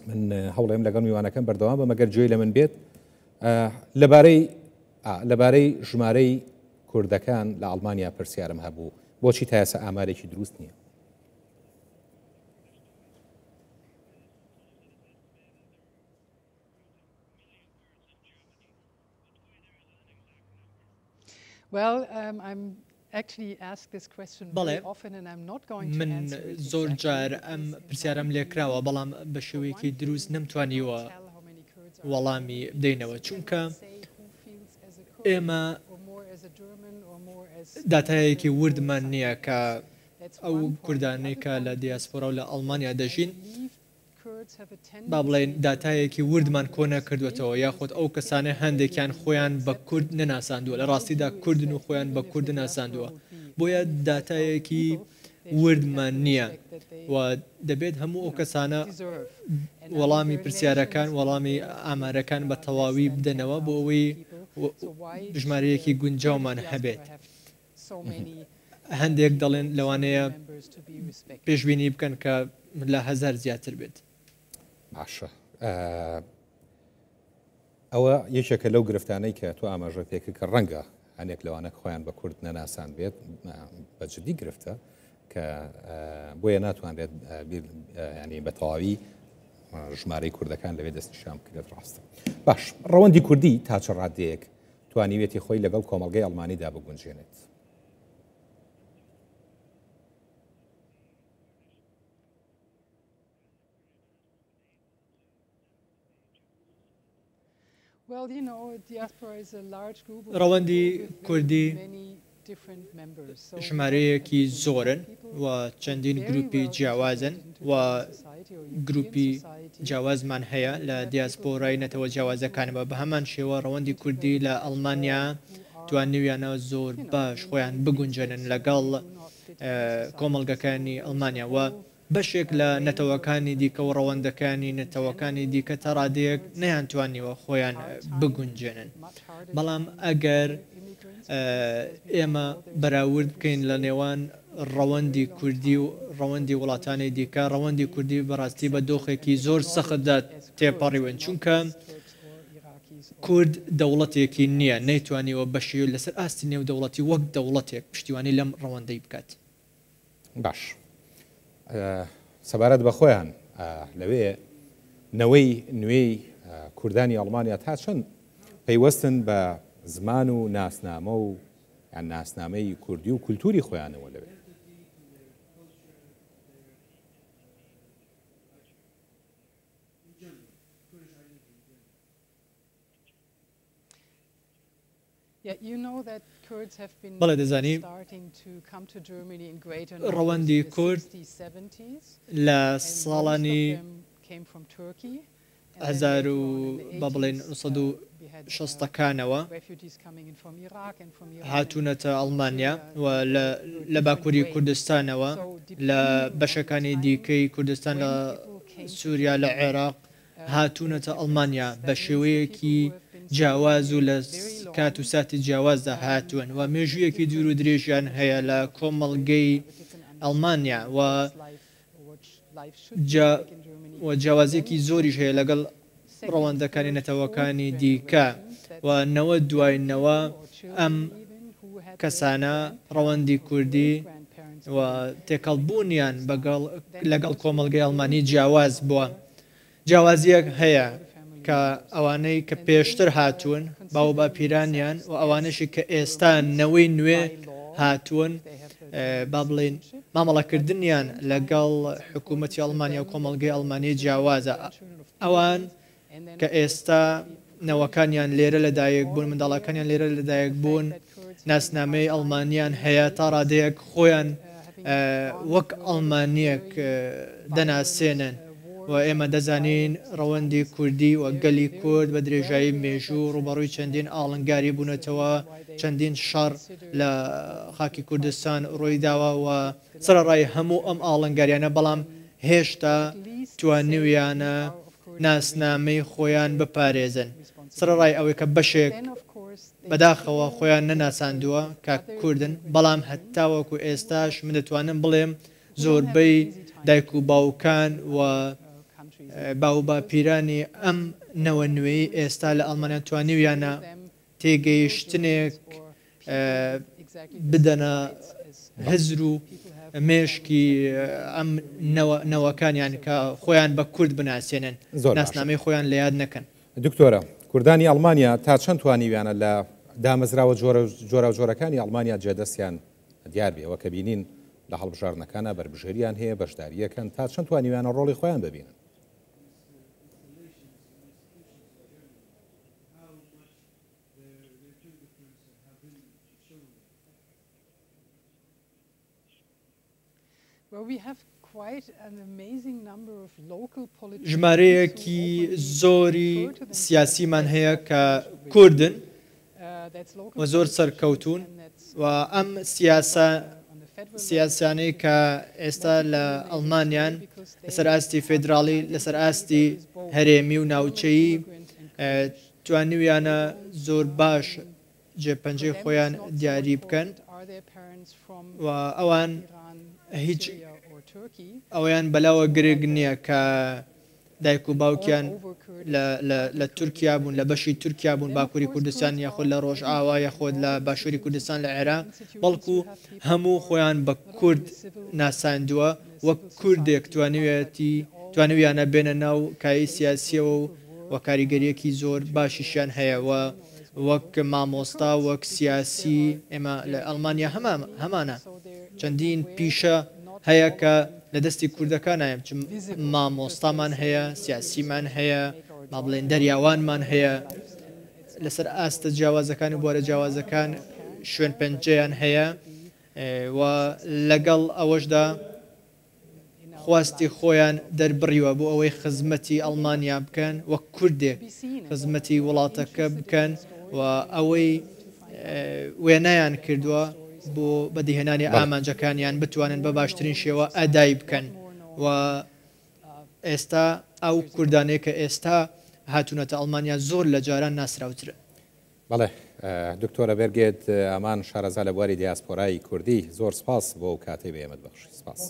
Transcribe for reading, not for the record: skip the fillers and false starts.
من هەوڵێم لەگەڵ میوانەکەم بەردەوام بە مەگەر گوێی لە من بێت لەبارەی لەبارەی ژمارەی کوردەکان لە ئەڵمانیا پرسیارم هەبوو بۆچی تا ئێستا ئامارێکی دروست نییە؟ بەڵێ، من زۆر جار ئەم پرسیارەم لێکراوە، بەڵام بە شێوەیەکی دروست نەمتوانیوە وەڵامی بدەینەوە، چونکە ئێمە داتایەکی وردمان نییە کە ئەو کوردانەی کە لە دیاسپۆرا و لە ئەڵمانیا دەژین با بڵێین داتایەکی وردمان کۆ نەکردووەتەوە، یاخود ئەو کەسانەی هەندێکیان خۆیان بە کورد نەناساندووە، لە ڕاستیدا کوردن و خۆیان بە کورد نەناساندووە، بۆیە داتایەکی وردمان نییە و دەبێت هەموو ئەو کەسانە وەڵامی پرسیارەکان، وەڵامی ئامارەکان بە تەواوی بدەنەوە بۆ ئەوەی ژمارەیەکی گونجاومان هەبێت. هەندێک دەڵێن لەوانەیە پێشبینی بکەن کە لە هەزار زیاتر بێت. باشە ئەوە یەکێکە لەو گرفتانەی کە تۆ ئاماژە پێکرد کە ڕەنگە هەنێک لەوانە خۆیان بە کورد نەناسان بێت بە جدی گرفتە کە بۆیە ناتوانرێت ینی بە تەواوی ژمارەی کوردەکان لەوێ دەستنیشان بکرێت ڕاستە باش ڕەوەندی کوردی تا چ ڕادەیەک توانیویەتی خۆی لەگەڵ کۆمەڵگەی ئەڵمانیدا بگونجێنێت. ڕەوەندی کوردی ژمارەیەکی زۆرن و چەندین گروپی جیاوازن و گروپی جیاوازمان هەیە لە دیاسپۆرای نەتەوە جیاوازەکانەوە، بە هەمان شێوە ڕەوەندی کوردی لە ئەڵمانیا توانیویانە زۆر باش خۆیان بگونجێنن لەگەڵ کۆمەڵگەکانی ئەڵمانیا و بەشێک لە نەتەوەکانی دیکە و ڕەوەندەکانی نەتەوەکانی دیکە تا ڕادەیەک نەیانتوانیوە خۆیان بگونجێنن. بەڵام ئەگەر ئێمە بەراورد بکەین لە نێوان ڕەوەندی کوردی و ڕەوەندی وڵاتانی دیکە، ڕەوەندی کوردی بەڕاستی بە دۆخێکی زۆر سەختدا تێپەڕیون، چونکە کورد دەوڵەتێکی نییە، نەیتوانیوە بەشێوە لەسەر ئاستی نێودەوڵەتی وەک دەوڵەتێک پشتیوانی لەم ڕەوەندەی بکات. باش سەبارەت بە خۆیان لەوێ نەوەی نوێی کوردانی ئەڵمانیا تا چەند پەیوەستن بە زمان و ناسنامە و یان ناسنامەی کوردی و کولتوری خۆیانەوە لەوێ؟ بەڵێ دەزانی ڕەوەندی کورد لە ساڵانی هەزار و با بڵێین 960ەکانەوە هاتوونەتە ئەڵمانیا و لە باکووری کوردستانەوە لە بەشەکانی دیکەی کوردستان لە سووریا لە عێراق هاتوونەتە ئەڵمانیا بە شێوەیەکی جیاواز و لە کات و ساتی جیاوازدا هاتوون و مێژوویەکی دوور و درێژیان هەیە لە کۆمەڵگەی ئەڵمانیا و و جیاوازییەکی زۆریش هەیە لەگەڵ ڕەوەندەکانی نەتەوەکانی دیکە و نەوە دوای نەوە ئەم کەسانە ڕەوەندی کوردی و تێکەڵبوونیان لەگەڵ کۆمەڵگەی ئەڵمانی جیاواز بووە. جیاوازییەک هەیە کە ئەوانەی کە پێشتر هاتوون، باووباپیرانیان و ئەوانەشی کە ئێستا نەوەی نوێ هاتوون، با بڵێین مامەڵەکردنیان لەگەڵ حکوومەتی ئەڵمانیا و کۆمەڵگەی ئەڵمانی جیاوازە. ئەوان کە ئێستا نەوەکانیان لێرە لەدایک بوون، منداڵەکانیان لێرە لەدایک بوون، ناسنامەی ئەڵمانیان هەیە، تا ڕادەیەک خۆیان وەک ئەڵمانییەک دەناسێنن و ئێمە دەزانین ڕەوەندی کوردی و گەلی کورد بە درێژایی مێژوو ڕووبەڕووی چەندین ئاڵنگاری بوونەتەوە، چەندین شەڕ لە خاکی کوردستان ڕوویداوە و سەرەڕای هەموو ئەم ئاڵنگاریانە بەڵام هێشتا توانیویانە ناسنامەی خۆیان بپارێزن، سەرەڕای ئەوەی کە بەشێک بەداخەوە خۆیان نەناساندووە کە کوردن، بەڵام هەتاوەکو ئێستاش من دەتوانم بڵێم زۆربەی دایک و باوکان و. باووباپیرانی ئەم نەوە نوێی ئێستا لە ئەڵمانیا توانیویانە تێگەیشتنێک بدەنە هزر و مێشکی ئەم نەوە نەوەکانیان کە خۆیان بە کورد بناسێنن، زۆر باشە. ناسنامەی خۆیان لە یاد نەکەن. دکتۆرە، کوردانی ئەڵمانیا تا چەند توانیویانە لە دامەزراوە جۆراوجۆرەکانی ئەڵمانیا جێدەستیان دیار بێ؟ وەکە بینین لە هەڵبژاردنەکانا بەربژێریان هەیە، بەشدارییەکەن، تا چەند توانیویانە ڕۆڵی خۆیان ببینن؟ ژمارەیەکی زۆری سیاسیمان هەیە کە کوردن و زۆر سەرکەوتوون و ئەم سیاسە سیاسیانەی کە ئێستا لە ئەڵمانیان لەسەر ئاستی فێدراڵی لەسەر ئاستی هەرێمی و ناوچەیی توانیویانە زۆر باش جێپەنجەی خۆیان دیاری بکەن و ئەوان هیچ ئەوەیان بەلاوە گرنگ نییە کە دایک و باوکیان لە تورکیا بوون لە بەشی تورکیا بوون باکووری کوردستان یاخود لە ڕۆژئاوا یاخود لە باشووری کوردستان لە عێراق بەڵکو هەموو خۆیان بە کورد ناساندووە وەک کوردێک توانیویەتی توانیویانە بێنە ناو کایەی سیاسیەوە و و کاریگەریەکی زۆر باشیشیان هەیە و وەک مامۆستا وەک سیاسی ئێمە لە ئەڵمانیا هەمانە چەندین پیشە هەیە کە لە دەستی کوردەکانایە چ مامۆستامان هەیە سیاسیمان هەیە با بڵێن دەریاوانمان هەیە لەسەر ئاستە جیاوازەکان و بوارە جیاوازەکان شوێن پەنجەیان هەیە و لەگەڵ ئەوەشدا خواستی خۆیان دەربڕیوە بۆ ئەوەی خزمەتی ئەڵمانیا بکەن وەک کوردێک خزمەتی وڵاتەکە بکەن و ئەوەی وێنایان کردووە بۆ بەدیهێنانی ئامانجەکانیان بتوانن بە باشترین شێوە ئەدای بکەن و ئێستا ئەو کوردانەی کە ئێستا هاتوونەتە ئەڵمانیا زۆر لە جاران ناسراوترن. بەڵێ دکتۆرە بێرگێت ئامان شارەزا لە بواری دیاسپۆرای کوردی زۆر سپاس بۆ ئەو کاتەی بە ئێمەت بەخشی سپاس.